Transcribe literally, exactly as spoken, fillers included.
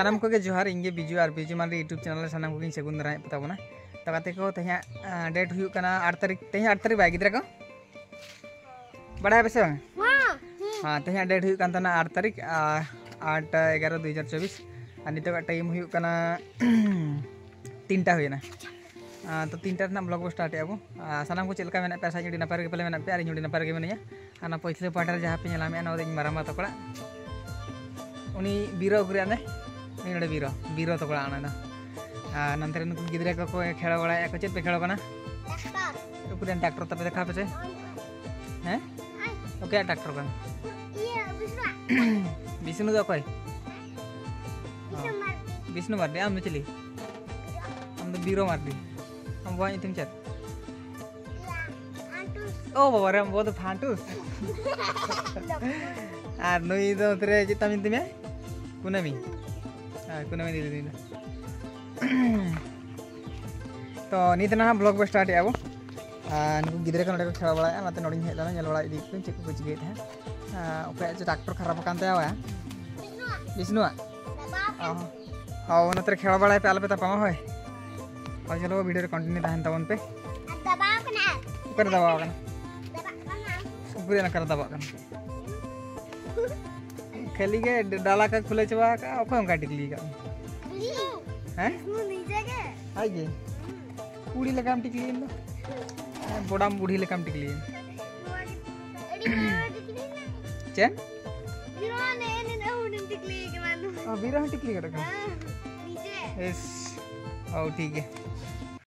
ᱥᱟᱱᱟᱢ ᱠᱚᱜᱮ ᱡᱚᱦᱟᱨ, ᱤᱧ ᱜᱮ ᱵᱤᱡᱩ ᱟᱨ ᱵᱤᱡᱩ ᱢᱟᱱᱰᱤ YouTube ᱪᱮᱱᱮᱞ ᱨᱮ ᱥᱟᱱᱟᱢ ᱠᱚᱜᱮᱧ ᱥᱟᱹᱜᱩᱱ ᱫᱟᱨᱟᱢᱮᱫ ᱯᱮ ᱛᱟᱵᱚᱱᱟ᱾ ᱛᱚ ᱜᱟᱛᱮ ᱠᱚ, ᱛᱮᱦᱮᱧᱟᱜ, ᱟᱸ, ᱰᱮᱴ ᱦᱩᱭᱩᱜ ᱠᱟᱱᱟ ᱟᱴ ᱛᱟᱹᱨᱤᱠᱷ᱾ ᱛᱮᱦᱮᱧ ᱟᱴ ᱛᱟᱹᱨᱤᱠᱷ ᱵᱟᱭ ᱜᱤᱫᱽᱨᱟᱹ ᱠᱚ? ᱵᱟᱲᱟᱭᱟ ᱯᱮ ᱥᱮ ᱵᱟᱝ? ᱦᱮᱸ, ᱦᱮᱸ᱾ ᱦᱮᱸ, ᱛᱮᱦᱮᱧᱟᱜ ᱰᱮᱴ ᱦᱩᱭᱩᱜ ᱠᱟᱱ ᱛᱟᱦᱮᱱᱟ ᱟᱴ ᱛᱟᱹᱨᱤᱠᱷ, ᱟᱨ ᱟᱴ ᱮᱜᱟᱨᱚ ᱫᱩ ᱦᱟᱡᱟᱨ ᱪᱚᱵᱵᱤᱥ᱾ ᱟᱨ ᱱᱤᱛᱚᱜᱟᱜ ᱴᱟᱭᱤᱢ ᱦᱩᱭᱩᱜ ᱠᱟᱱᱟ ᱛᱤᱱᱴᱟ ᱦᱩᱭᱮᱱᱟ᱾ ᱟᱨ ᱛᱚ ᱛᱤᱱᱴᱟ ᱨᱮᱱᱟᱜ ᱵᱞᱚᱜ ᱵᱚ ᱥᱴᱟᱨᱴ ᱮᱫᱼᱟ ᱵᱚ᱾ ᱟᱨ ᱥᱟᱱᱟᱢ ᱠᱚ ᱪᱮᱫ ᱞᱮᱠᱟ ᱢᱮᱱᱟᱜ ᱯᱮᱭᱟ? ᱟᱥᱟ ᱟᱹᱰᱤ ᱱᱟᱯᱟᱭ ᱨᱮᱜᱮ ᱯᱟᱞᱮ ᱢᱮᱱᱟᱜ ᱯᱮᱭᱟ, ᱟᱨ ᱤᱧ ᱦᱚᱸ ᱟᱹᱰᱤ ᱱᱟᱯᱟᱭ ᱨᱮᱜᱮ ᱢᱤᱱᱟᱹᱧᱟ᱾ ᱟᱨ ᱚᱱᱟ ᱯᱟᱹᱪᱷᱞᱟᱹ ᱯᱟᱦᱴᱟ ᱨᱮ ᱡᱟᱦᱟᱸ ᱯᱮ ᱧᱮᱞᱟ ᱢᱮ, ᱚᱱᱟ ᱫᱚ ᱤᱧ ᱢᱟᱨᱟᱝᱵᱟ ᱛᱟᱠᱚ ᱚᱲᱟᱜ᱾ ᱩᱱᱤ ᱵᱤᱨᱚ ᱩᱠᱩᱨᱮ ᱟᱱᱮ? ᱩᱱᱤ ᱱᱚᱰᱮ ᱵᱤᱨᱚ, ᱵᱤᱨᱚ ᱛᱟᱠᱚ ᱚᱲᱟᱜ ᱚᱱᱟ ᱫᱚ᱾ ᱟᱨ ᱱᱚᱱᱛᱮ ᱨᱮ ᱱᱩᱠᱩ ᱜᱤᱫᱽᱨᱟᱹ ᱠᱚᱠᱚ ᱠᱷᱮᱞ ᱵᱟᱲᱟᱭᱮᱫᱼᱟ ᱠᱚ᱾ ᱪᱮᱫ ᱯᱮ ᱠᱷᱮᱞ ᱠᱟᱱᱟ? ᱴᱨᱟᱠᱴᱚᱨ᱾ ᱩᱠᱩᱨᱮᱱ ᱴᱨᱟᱠᱴᱚᱨ ᱛᱟᱯᱮ? ᱫᱮᱠᱷᱟᱣ ᱯᱮᱥᱮ᱾ ᱦᱮᱸ? ᱚᱠᱚᱭᱟᱜ ᱴᱨᱟᱠᱴᱚᱨ ᱠᱟᱱᱟ? ᱤᱭᱟᱹ, ᱵᱤᱥᱱᱩ᱾ ᱵᱤᱥᱱᱩ ᱫᱚ ᱚᱠᱚᱭ? ᱵᱤᱥᱱᱩ ᱢᱟᱨᱰᱤ᱾ ᱵᱤᱥᱱᱩ ᱢᱟᱨᱰᱤ, ᱟᱢ ᱫᱚ ᱪᱤᱞᱤ? ᱟᱢ ᱫᱚ ᱵᱤᱨᱚ ᱢᱟᱨᱰᱤ᱾ ᱟᱢ ᱵᱟᱵᱟᱣᱟᱜ ᱧᱩᱛᱩᱢ ᱪᱮᱫ? ᱤᱭᱟᱹ, ᱯᱷᱟᱱᱴᱩᱥ᱾ ᱳ ᱵᱟᱵᱟ ᱨᱮ, ᱟᱢ ᱵᱟᱵᱟ ᱫᱚ ᱯᱷᱟᱱᱴᱩᱥ᱾ ᱟᱨ ᱱᱩᱭ ᱫᱚ ᱱᱚᱛᱮ ᱨᱮ ᱪᱮᱫ ᱛᱟᱢ ᱧᱩᱛᱩᱢ ᱮ? ᱠᱩᱱᱟᱹᱢᱤ᱾ ᱦᱮᱸ, ᱠᱩᱱᱟᱹᱢᱤ ᱫᱤᱫᱤ ᱱᱩᱭ ᱫᱚ᱾ ᱛᱚ ᱱᱤᱛ ᱱᱟᱦᱟᱜ ᱵᱞᱚᱜ ᱵᱚ ᱥᱴᱟᱨᱴ ᱮᱫᱼᱟ ᱵᱚ᱾ ᱟᱨ ᱱᱩᱠᱩ ᱜᱤᱫᱽᱨᱟᱹ ᱠᱚ ᱱᱚᱰᱮ ᱠᱚ ᱠᱷᱮᱞᱟ ᱵᱟᱲᱟᱭᱮᱫᱼᱟ, ᱚᱱᱟᱛᱮ ᱱᱚᱰᱮᱧ ᱦᱮᱡ ᱞᱮᱱᱟ ᱧᱮᱞ ᱵᱟᱲᱟ ᱤᱫᱤ ᱠᱚ ᱪᱮᱫ ᱠᱚᱠᱚ ᱪᱤᱠᱟᱹᱭᱮᱫ ᱛᱟᱦᱮᱸᱫ᱾ ᱟᱨ ᱚᱠᱚᱭᱟᱜ ᱪᱚ ᱴᱨᱟᱠᱴᱚᱨ ᱠᱷᱟᱨᱟᱯ ᱟᱠᱟᱱ ᱛᱟᱭᱟ ᱵᱟᱭᱟ? ᱵᱤᱥᱱᱩᱣᱟᱜ? ᱚ, ᱦᱚᱸ, ᱚᱱᱟᱛᱮ ᱨᱮ ᱠᱷᱮᱞᱟ ᱵᱟᱲᱟᱭ ᱯᱮ, ᱟᱞᱚ ᱯᱮ ᱛᱟᱯᱟᱢᱟ, ᱦᱳᱭ᱾ ᱦᱳᱭ, ᱪᱚᱞᱚ, ᱵᱷᱤᱰᱤᱭᱳ ᱨᱮ ᱠᱚᱱᱴᱤᱱᱤᱭᱩ ᱛᱟᱦᱮᱱ ᱛᱟᱵᱚᱱ ᱯᱮ᱾ ᱟᱨ ᱫᱟᱵᱟᱣ ᱠᱟᱱᱟ᱾ ᱚᱠᱟᱨᱮ ᱫᱟᱵᱟᱣ ᱠᱟᱱᱟ? ᱫᱟᱵᱟᱜ ᱠᱟᱱᱟ᱾ ᱩᱠᱩᱨᱮ ᱚᱠᱟᱨᱮ ᱫᱟᱵᱟᱜ ᱠᱟᱱᱟ? ᱠᱷᱟᱹᱞᱤ ᱜᱮ ᱰᱟᱞᱟ ᱠᱚ ᱠᱷᱩᱞᱟᱹᱣ ᱪᱟᱵᱟ ᱟᱠᱟᱫᱼᱟ, ᱚᱠᱚᱭ ᱚᱱᱠᱟᱭ ᱴᱤᱠᱞᱤ ᱟᱠᱟᱫ ᱢᱮᱭᱟ? ᱵᱤᱥᱱᱩ᱾ ᱦᱮᱸ? ᱵᱤᱥᱱᱩ ᱱᱤᱡᱮ ᱜᱮ᱾ ᱟᱡ ᱜᱮ? ᱦᱩᱸ᱾ ᱠᱩᱲᱤ ᱞᱮᱠᱟᱢ ᱴᱤᱠᱞᱤᱭᱮᱱ ᱫᱚ᱾ ᱦᱮᱸ, ᱵᱚᱰᱟᱢ ᱵᱩᱰᱷᱤ ᱞᱮᱠᱟᱢ ᱴᱤᱠᱞᱤᱭᱮᱱ᱾ ᱟᱹᱰᱤ ᱢᱟᱨᱟᱝ ᱴᱤᱠᱞᱤ ᱢᱮᱱᱟᱜᱼᱟ᱾ ᱪᱮᱫ? ᱵᱤᱨᱚ ᱱᱮ ᱱᱤᱱᱟᱹᱜ ᱦᱩᱰᱤᱧ ᱴᱤᱠᱞᱤ ᱠᱟᱱᱟ ᱱᱩᱭ᱾ ᱚ, ᱵᱤᱨᱚ ᱦᱚᱸ ᱴᱤᱠᱞᱤ ᱜᱚᱫ ᱟᱠᱟᱱᱟ? ᱦᱮᱸ, ᱱᱤᱡᱮ᱾ ᱮᱥ᱾ ᱚ, ᱴᱷᱤᱠ ᱜᱮᱭᱟ᱾